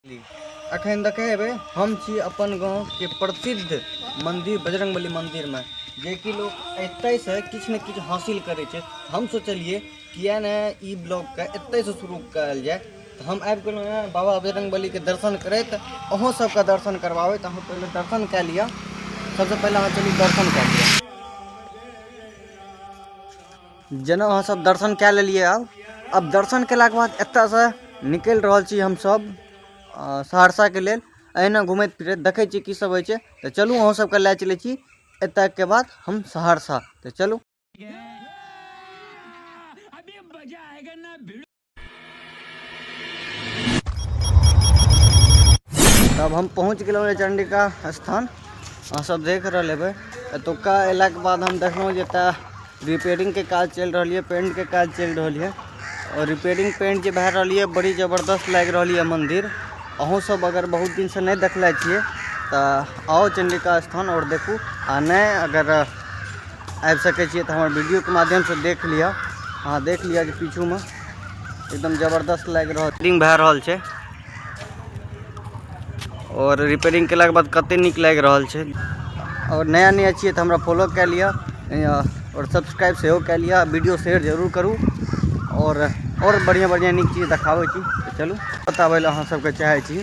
अखन देखे हेबै हम छी अपन गाँवके प्रसिद्ध मन्दिर बजरङ्गबली मन्दिरमे, जेकि लोक एतयसँ किछु ने किछु हासिल करै छै। हम सोचलियै किए ने ई ब्लॉगके एतयसँ शुरू कयल जाय। तऽ हम आबि गेलहुँ हँ बाबा बजरङ्गबलीके दर्शन करैत, अहूँ सबके दर्शन करबाबैत। अहाँ पहिले दर्शन कए लिअ, सबसँ पहिले अहाँ चलू दर्शन कए लिअ। जेना अहाँ सब दर्शन कए लेलियै, आब दर्शन केलाके बाद एतयसँ निकलि रहल छी हमसब सहरसाके लेल। एहिना घुमैत फिरैत देखै छियै की सब होइ छै। तऽ चलू अहूँ सबके लए चलै छी एतयके बाद हम सहरसा। तऽ चलू। तब हम पहुँच गेलहुँ चंडिका स्थान। अहाँ सब देख रहल हेबै। एतुका अयलाके बाद हम देखलहुँ जे एतऽ रिपेयरिंगके काज चलि रहल यऽ, पेंटके काज चलि रहल यऽ। आओर रिपेयरिंग पेंट जे भए रहल यऽ, बड़ी जबरदस्त लागि रहल यऽ मन्दिर। अहूँ सब अगर बहुत दिनसँ नहि देखले छियै तऽ आउ चंडिका स्थान आओर देखू। आ नहि अगर आबि सकै छियै तऽ हमर वीडियोके माध्यमसँ देख लिअ। अहाँ देख लिअ जे पीछूमे एकदम जबरदस्त लागि रहल रिपेयरिंग भए रहल छै। आओर रिपेयरिंग केलाके बाद कते नीक लागि रहल छै। आओर नया नया छियै तऽ हमरा फॉलो कए लिअ आओर सब्सक्राइब सेहो कए लिअ, वीडियो शेयर जरूर करू। आओर बढ़िआँ बढ़िआँ नीक चीज देखाबै छी। तऽ चलू बताबै लए अहाँ सबके चाहै छी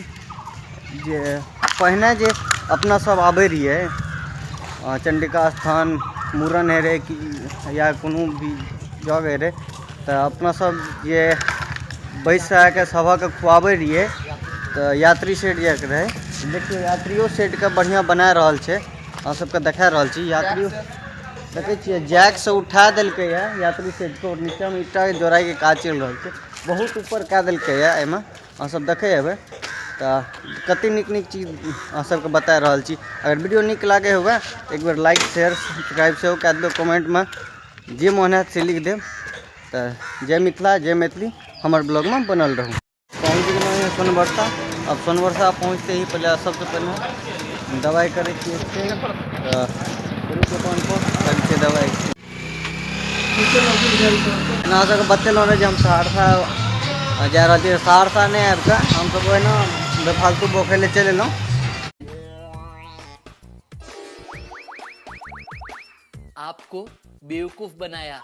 जे पहिने जे अपना सब आबै रहियै चंडिका स्थान, मूड़न होइ रहै कि या कोनो भी जग होइ रहै, तऽ अपना सब जे बैस आके सबके खुआबै रहियै तऽ यात्री सेट जाइके रहै। देखियौ यात्रियो सेटके बढ़िआँ बना रहल छै, अहाँ सबके देखा रहल छी। यात्रियो देखै छियै जैकसँ उठा देलकै यऽ यात्री सेटके आओर नीचाँमे ईंटाके जोड़ाइके काज चलि रहल छै। बहुत ऊपर कए देलकै यऽ एहिमे, अहाँ सब देखै हेबै। तऽ कते नीक नीक चीज अहाँ सबके बता रहल छी। अगर वीडियो नीक लागै हुए एक बेर लाइक शेयर सब्सक्राइब सेहो कए देबै, कमेंटमे जे मोन हैत से लिख देब। तऽ जय मिथिला जय मैथिली, हमर ब्लॉगमे बनल रहू। पहुँच गेलहुँ यहाँ सोनबरसा। अब सोनबरसा पहुँचते ही पहले सबसे पहले दवाई करै छियै। तऽ दोकान पर करै छियै दवाई। अहाँ सबके बतेलहुँ रहै जे हम सहरसा जा रहल छी। सहरसा नहि आबि कऽ हमसब ओहिना बेफालतू बौखै लए चलि एलहुँ। आपको बेवकूफ बनाया।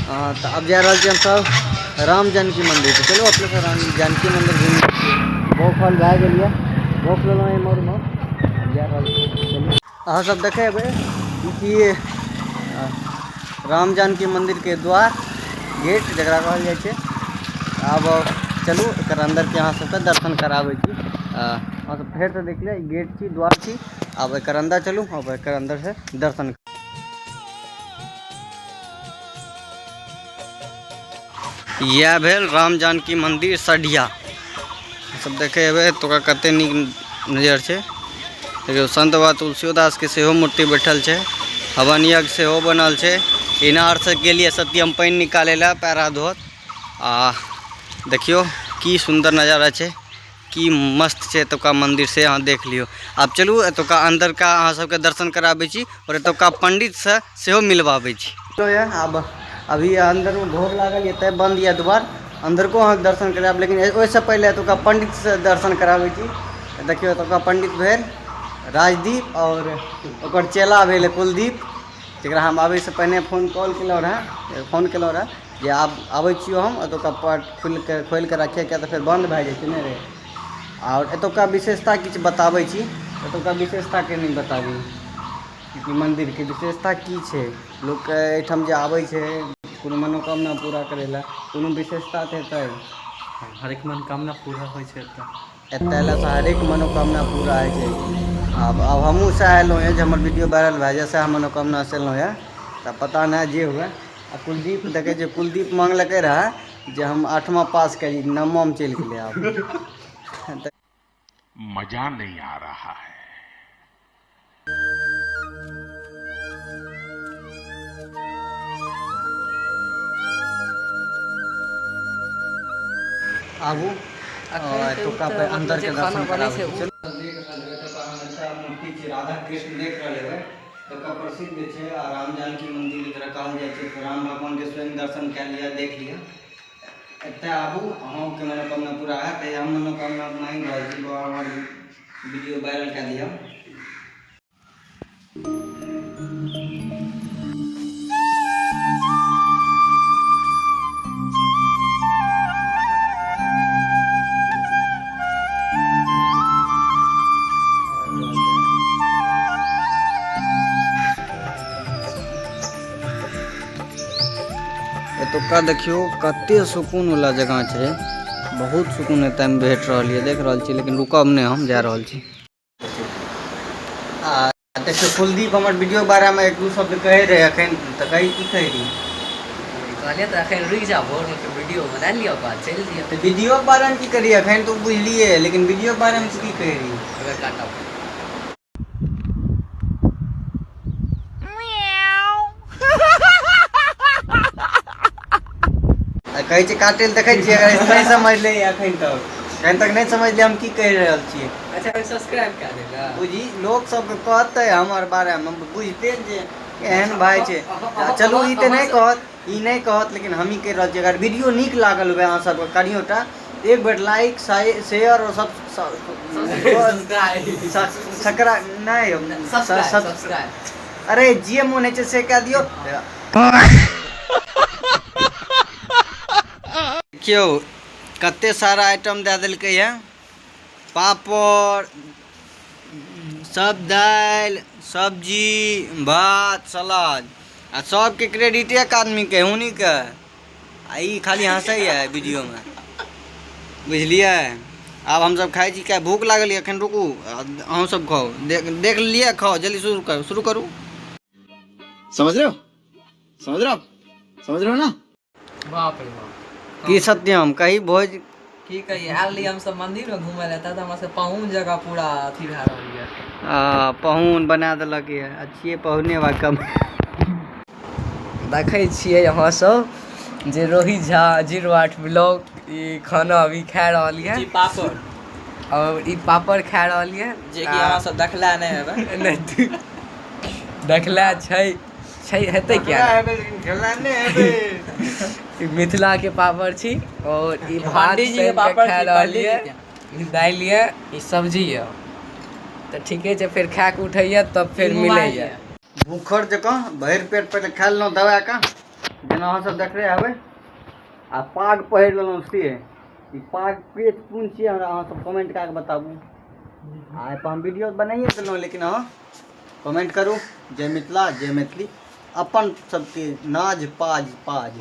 हाँ, तऽ आब जा रहल छी हमसब राम जानकी मन्दिर। तऽ चलू अपने सब राम जानकी मन्दिर घुमि लै छियै। बौखल भए गेल यऽ, बौख लेलहुँ एम्हर उम्हर, जा रहल छी। चलू अहाँ सब देखे हेबै ई की राम जानकी मन्दिरके द्वार गेट जकरा कहल जाइ छै। आब चलू एकर अन्दरके अहाँ सबके दर्शन कराबै छी। अहाँ सब फेरसँ देख लिअ, ई गेट छी, द्वार छी। आब एकर अन्दर चलू, आब एकर अन्दरसँ दर्शन। इएह भेल राम जानकी मन्दिर सढ़िया। सब देखे हेबै एतुका कते नीक नजर छै। देखियौ संत बाबा तुलसियोदासके सेहो मूर्ति बैठल छै, हवन यज्ञ सेहो बनल छै। इनारसँ गेलियै सत्यम पानि निकालै लए पैर हाथ धोत। आ देखियौ की सुन्दर नजारा छै, की मस्त छै एतुका मन्दिर, से अहाँ देख लियौ। आब चलू एतुका अन्दरका अहाँ सबके दर्शन कराबै छी आओर एतुका पण्डितसँ सेहो मिलबाबै छी। आब अभी अन्दरमे भोग लागल यऽ तैं बन्द यऽ द्वार। अन्दरको अहाँके दर्शन करायब, लेकिन ओहिसँ पहिले एतुका पण्डितसँ दर्शन कराबै छी। देखियौ एतुका पण्डित भेल राजदीप आओर ओकर चेला भेल कुलदीप, जकरा हम आबैसँ पहिने फोन कॉल केलहुँ रहए, फोन केलहुँ रहए जे आब आबै छियौ हम, एतुका पट खोलिके खोलिके राखिए, किया तऽ फेर बन्द भए जाइ छै ने रे। आओर एतुका विशेषता किछु बताबै छी। एतुका विशेषता के नहि बताबी कि मन्दिरके विशेषता की छै? लोकके एहिठाम जे आबै छै कोनो मनोकामना पूरा करै लए, कोनो विशेषता तऽ हेतै? हरेक मनोकामना पूरा होइ छै एतऽ। एतऽ अयलासँ हरेक मनोकामना पूरा होइ छै। आब आब हमहूँ सएह अयलहुँ हँ जे हमर वीडियो वायरल भए जाए, सएह मनोकामनासँ अयलहुँ हँ। तऽ पता नहि जे हुए। आ कुलदीप देखै छियै, कुलदीप माँगलकै रहए जे हम आठमा पास करी, नवमामे चलि गेलै आब। मजा नहीं आ रहा है। आबू एतुका पे अंदर के दर्शन कराबै छी। मूर्ति छै राधा कृष्ण, देख रहल हेबै, एतुका प्रसिद्ध छै आ राम जानकी मंदिर जकरा कहल जाइ छै। राम भगवान के स्वयं दर्शन कए लिअ, देख लिअ। एतऽ आबू, अहूँके मनोकामना पूरा हैत। हम मनोकामना माँगि रहल छी, बाबा हमर वीडियो वायरल कए दिअ। एतुका देखियौ कते सुकून वाला जगह छै, बहुत सुकून एतऽ भेट रहल यऽ, देख रहल छी। लेकिन रुकब नहि, हम जा रहल छी। आ देखियौ कुलदीप हमर वीडियो के बारेमे एक दू शब्द कहै रहै अखन, तऽ कही की कहै रही? कहलियै तऽ अखन रुकि जा, भोरमे फेर वीडियो बना लिअ, ओकर बाद चलि दिअ। तऽ वीडियो के बारेमे की करियै अखन तऽ बुझलियै, लेकिन वीडियो के बारेमे की कहै रही? अगर काटब। आ कहै छै काटै लए, देखै छियै अगर नहि समझलै अखन तक, एखन तक नहि समझलै हम की कहि रहल छियै। अच्छा, सब्सक्राइब कए देगा। बुझी लोक सबके कहतै हमर बारेमे, बुझते जे एहन भाय छै। आ चलू ई तऽ नहि कहत, ई नहि कहत, लेकिन हमही कहि रहल छी। अगर वीडियो नीक लागल हुए अहाँ सबके कनियो टा, एक बेर लाइक शेयर और सब सकरा नहि सब्सक्राइब। अरे जे मोन होइ छै से कए दियौ। देखियौ कते सारा आइटम दए देलकै ये, पापड़ सब, दालि, सब्जी, भात, सलाद, आ सबके क्रेडिट एक आदमीके, हुनीके। आ ई खाली हँसैए वीडियोमे, बुझलियै? आब हमसब खाइ छी, किया भूख लागल यऽ। एखन रुकू, अहूँ सब खाउ। देख देख लिअ, खाउ जल्दी, शुरू करू, शुरू करू। समझ रहे हो? समझ रहे हो आप? समझ रहे हो ना? बाप रे बाप। की सत्यम कही भोज की कहिए, आयल रहियै हमसब मंदिर मे घूमय लए, तब हमरा सब पाहुन जगह पूरा अथी भए रहल यऽ। आ पाहुन बना देलक यऽ, अच्छिए पाहुने बा कम। देखै छियै अहाँ सब जे रोहित झा 08 ब्लॉग ई खाना अभी खा रहल यऽ, पापड़, और ई पापड़ खा रहल यऽ, जे कि अहाँ सब देखला नहि हेबै। नहि देखला छै, छै हेतै किया नहि? ई मिथिला के पापड़ छी और ई भात पंडीजी के सैन के पापड़ खा छी, रहल पंडीजी यऽ, ई दालि यऽ, ई सब्जी यऽ। तऽ ठीके छै, फेर खा के उठैया तब फेर ई मोबाइल मिलैया। भूखड़ जकाँ भरि पेट पहिले खा लेलहुँ दबाके, जेना अहाँ सब देखले हेबै। आ पाग पहिर लेलहुँ, से ई पाग पेट कोन छियै हमरा अहाँ सब कमेंट कए कऽ बताबू। आ एहिपर हम वीडियो बनाइए देलहुँ, लेकिन अहाँ कमेंट करू। जय मिथिला, जय मैथिली, अपन सबके नाज पाज पाज।